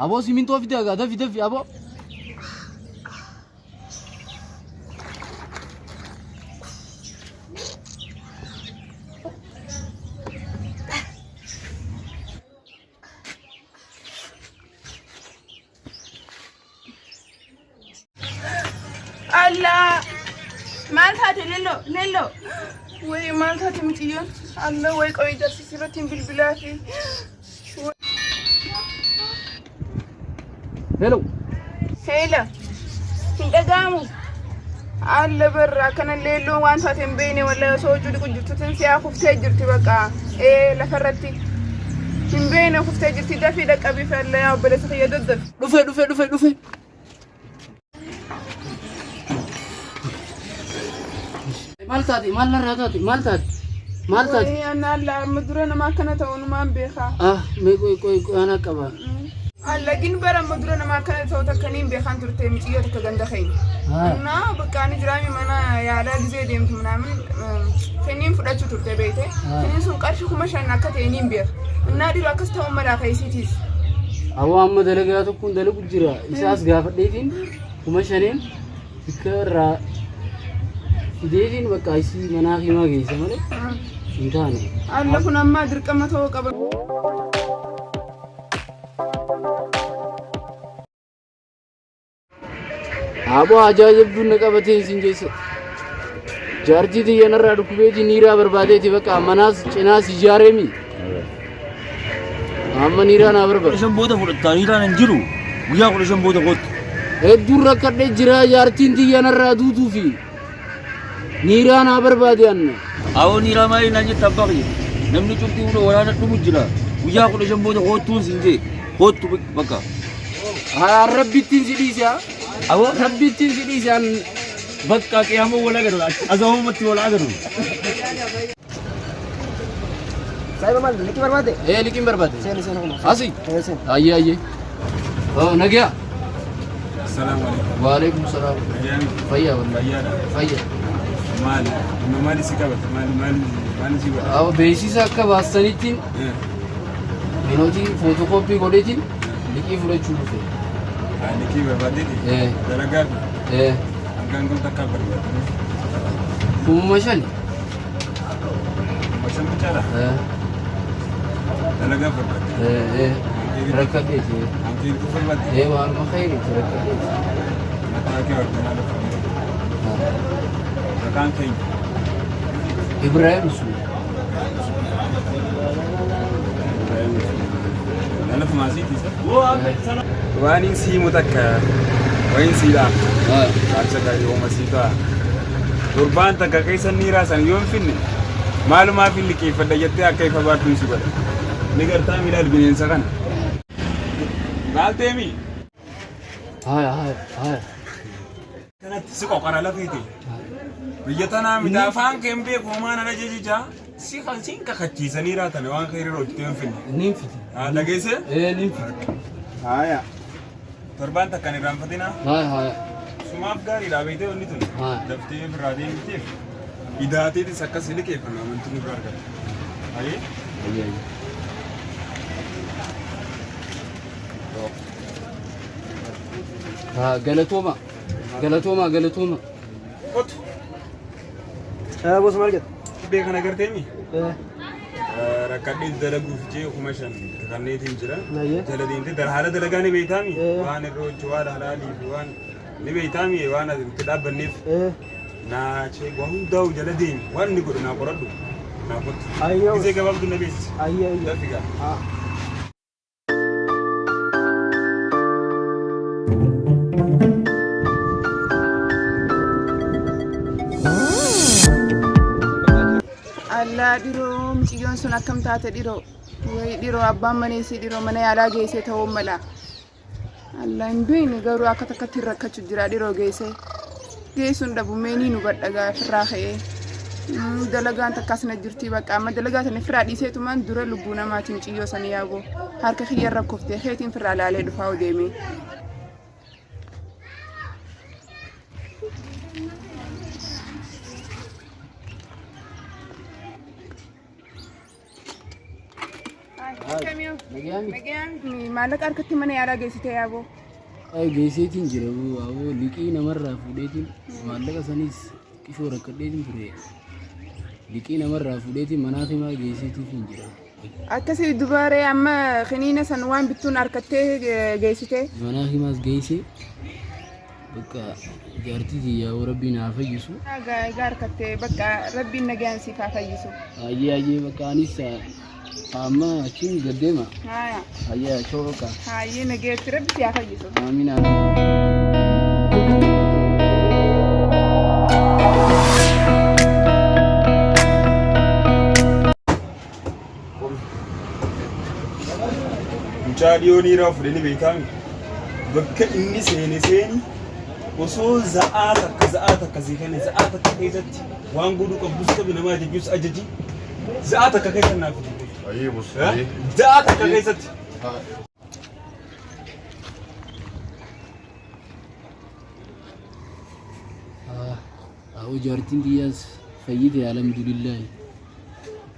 Aboo simintoo fide egaa dafi dafi aboo. Allah! Maal taate Lelloo? Lelloo! Wayi maal taate mucayyoon? Allah wayi qoyi jaarsi sirratti hin bilbilaa fi. Hello. Heela! Hin dhaga'amu. Alla barra akkana leelloon waan taate hin beekne wallahi osoo huccuu dhiqu jirtutin si'aa kuftee jirti bakka. Ee lafarratti. Hin beekne kuftee jirti dafii dhaqqabiif alla yaa obboleessa kiyya daddafi. Dhufe dhufe dhufe dhufe. Maal taate? Maal narraa taate? Maal taate? Maal taate? Wayii anna alla amma dura nama akkana ta'u numaan beekaa. Ah, mee qoy qoy qoy ana qaba. Allagin bara amma dura nama akkana ta'u takka niin beekaan turte mucayyoo takka ganda keenya. Innaa bakka ani jiraami mana yaalaa gizee deemtu minaamin kenniin fudhachuu turte beekte. Kenniin sun qarshii 5,000 akka ta'e niin beeka. Innaa dhiiroo akkas ta'uun malaa keessiitiis. Awwa amma dalagaa tokkoon dalagu jira. Isaas gaafadheetiin 5,000n bikka irraa fideetiin bakka isii manaa himaa geessa malee hin taane. Alla kun ammaa dirqama ta'uu qaba. Aboo hajaa jabduun na qabatee isin jeessa. Jaartii tiyya narraa dhukkubeetii niiraa barbaadeeti bakka manaas cinaas ijaareemi. Amma niiraa naa barbaada. 15 booda fudhattaa niiraan hin jiru. Guyyaa 15 booda kottu. Hedduun rakkadhee jira jaartiin tiyya narraa duutuufi. Niiraa naa barbaade anna. Awoo niiraa maali naan jetta abbaa kiyya. Namni cufti hunda waraana dhumu jira. Guyyaa 15 booda koottuun siin jee. Koottu bakka. Haa rabbittiin si dhiise haa. Awoo Rabbittiin si dhiise an. bakka qiyaamoo wal agarru. Azawumatti wal agarru. Saayiba maal liqii barbaadde? Ee liqiin barbaade. Seeni seeni kuma. Asi. Ee seeni. Ayyee ayyee. Oh nagaya. Assalamu alaikum. Waalaikum salaam. Nagayaan Fayyaa wallahi. fayyaadha. Fayyaa. Maali? Amma maali si qabata? Maali maali maali si godha? Awo beeksisa akka baastanitti minootii footokooppii godheetiin liqii fudhachuu dhufe. Liqii barbaaddeeti? Ee. Dalagaa fi Ee. hangaan kun takkaa barbaadde. 5,000. 5,000 bichaadha? Ee. Dalagaa barbaadde. Ee. Ee. Rakkadheeti. Hanqii hedduu barbaadde. Ee waanuma khayriiti rakkadheeti. Mataa kee hordofaa lafa. Maqaan keenya. Ibrahim sun. Lafa maasiiti isa. Waan hin siimu takka wayin siidhaan. Dhaamsa gaarii hooma sii ta'a. Torbaan takka keessa ni raasan yoo hin finne maalumaaf hin liqeeffadha jettee akka ifa baattuun si godha. Ni gartaa miidhaal bineensa kana. Maal ta'eemi? Haya haya haya. Kanatti si qoqara lafeete. Biyya tanaa miti afaan kee hin beeku homaan ana jejijaa si siin kakachiisanii raatame waan kee irra hojjetee hin finne. Niin fiti. Haa dhageesse? Ee niin fiti. Haaya. Torbaan takka hin irraanfatinaa. Haya haya. Sumaaf gaariidha beektee wanni tun. Haa. Daftee birraa deemteef idaateetis akkas liqeeffanna amantii nurraa argata. Hayee? Ayyee ayyee. Haa galatooma. Galatooma galatooma. Kotu. Boos maal jetta? Dhibbee kana garteemi? Rakkadhee dalaguuf jee 5,000 kanneetiin jira. Ayyee. Jala deemtee haala dalagaa ni beektaami? Eh. Waan irra hojii waan halaalii fi waan ni beektaami waan ati itti dhaabbanneef. Naa chee waan hundaa'u jala deemi waan inni godhu naa qoradhu naa kottu. Ayyee. Gisee gabaabduu na beeksisi. Ayyee ayyee. Dafi gaa. Haa. Allaa dhiroo mucayyoon sun akkam taate dhiroo wayi dhiroo abbaan mana isii dhiroo mana yaalaa geessee ta'uu mala. Allaa hin beekne garuu akka takkatti hin rakkachu jira dhiroo geessee. Geessuun dhabu mee niin hubadha gaa ofirraa ka'ee. Dalagaan takkaas na jirtii bakka amma dalagaa sana ofirraa dhiiseetumaan dura lubbuu namaatiin ciyyoo sana yaaboo harka kiyya irra kuftee keetiin ofirraa laalee dhufaa deemee. Nagaa miti. Nagaan maallaqa harkatti mana yaalaa geessite yaaboo. Ay geesseetiin jira aboo liqii namarraa fuudheetiin maallaqa sanis qishoo rakkadheetiin ture. Liqii namarraa fuudheetiin manaa himaa geesseetiif hin jira. Akkasii dubaree amma kiniina san waan bittuun harkattee geessite. Manaa himaas geesse bakka jaartii tiyyaa rabbiin haa fayyisu. Egaa harkattee bakka rabbiin nagaan siif haa fayyisu. Ayyee ayyee bakka anis amma achiin gad deema. Haaya. Ayyee achoo bakka. Hayyee nageetti rabbi si haa fayyisu. Amiin amiin. Mucaa dhiyoo dhiiraa fudhanii beektaami. Bakka inni seene seeni osoo za'aa takka za'aa takka sii kenne za'aa takka keessatti waan godhuu qabdus qabi nama ajajus ajaji za'aa takka keessa naaf fidi. Ayyee bos. Eh? Za'aa takka keessatti. Awoo jaartiin tiyyaas fayyite alhamdulillaahi.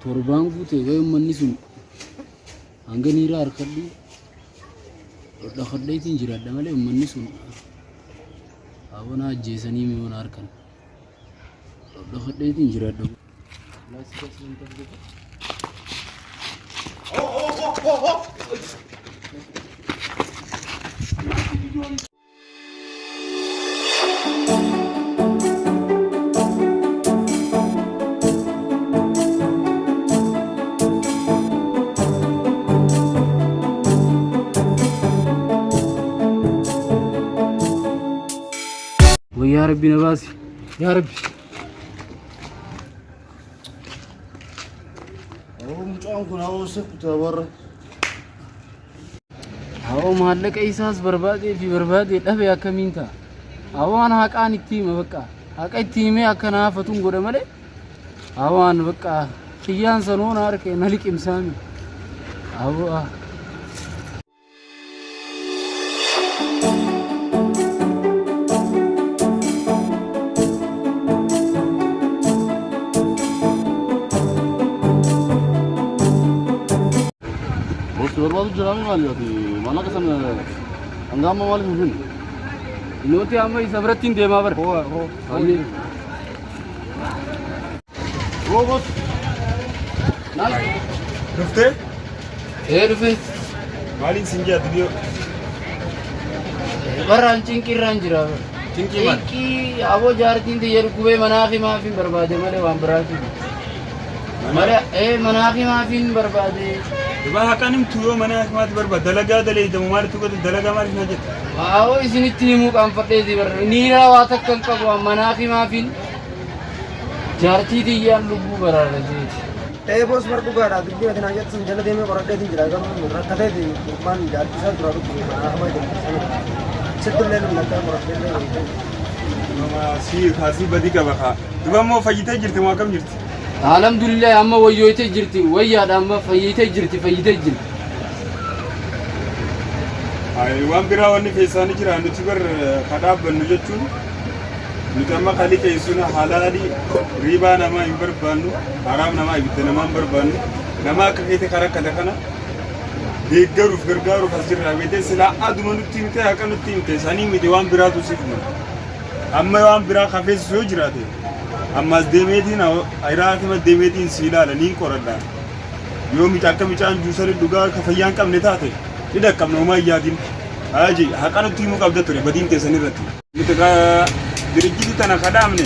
Torbaan guute wayi uummanni sun hanga niiraa harkadhu dhokadheetiin jiraadha malee uummanni sun awoo na ajjeesanii mi'oona harkan dhokadheetiin jiraadha. Way yaa Rabbi na baasi. Yaa Rabbi. Mucaan kun hawwasa kutaa warra. Awoo maallaqa isaas barbaadee fi barbaadee dhabe akkamiin ta'a? Awoo an haqaan itti hima bakka. Haqa itti himee akka na hafatuun godha malee. Awoo an bakka kiyyaan sanoo na harka na liqimsaami. Awoo ah. Bosti barbaadu jiraami maali ati maallaqa sana hanga amma maaliif hin finne? Nooti amma isa biratti hin deemaa bara. Hoo hoo. Ayyee. Hoo bos. Dhuftee Ee dhufe. maaliin siin jaa dhiyoo? Barraan cinqiirraan jira. Cinqii maal? Cinqii aboo jaartiin tiyya dhukkubee manaa fi maaf hin barbaade malee waan biraati. Malee ee manaa fi maaf hin barbaade. Dubaa haqaan himtu yoo mana hakimaatti barbaada dalagaa daleeydamu maalitti godhu dalagaa maaliif na jetta? Waa'oo isinitti himuu qaanfadheeti barra. Niiraa waa takka hin qabu manaa fi maafiin jaartii tiyyaan lubbuu baraarrateeti. Ee boos bar dhugaadha dubbii ati naa jettu sun jala deemee qoradheetiin jira garuu rakkateeti gurbaan jaartii isaa duraa dhukkube manaa hamaa jedhu sana sitti illee lumnaqaa qoradhee illee beekee. Nama si kaasii badii qaba kaa. Duba immoo fayyitee jirti moo akkam jirti? Alhamdulillah amma wayyooytee jirti wayyaadha amma fayyitee jirti fayyitee jirti. Ayi waan biraa wanni keessaani jira nuti bar ka dhaabbannu jechuun nuti amma kalii keessuun halaalii riibaa namaa hin barbaannu haraam namaa ibidda namaa hin barbaannu nama akka keetii karaa kana kana deeggaruuf gargaaruuf as jirra beetee silaa aduma nutti himte haqa nutti himte sanii miti waan biraatu siif mala amma waan biraa kafeessu yoo jiraate ammas deemeetiin hiraakima deemeetiin si ilaala niin qoradha yoo mica akka micaan juusanii dhugaa akka fayyaa hin qabne taate ni dhaqqabna homaa hin yaadin. Haaji haqa nutti himuu qabda ture badiin teessan irratti. Nuti ka dirijjitii tana ka dhaabne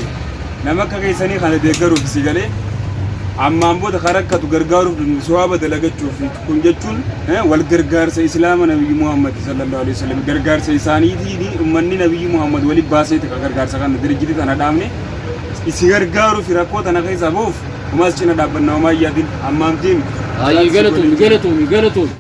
nama akka keessanii kana deeggaruuf si galee ammaan booda ka rakkatu gargaaruuf sowaaba dalagachuuf kun jechuun wal gargaarsa islaama nabiyyi Muhammad sallallahu alaihi wasallam gargaarsa isaaniitiin ummanni nabiyyi Muhammad wali baaseeti ka gargaarsa kana dirijjitii tana dhaabne isi gargaaruuf rakkoo tana keessaa bahuuf Umaas cina dhaabbanna homaa hin yaadin ammaaf deemi. Hayyee galatoomi galatoomi galatoomi.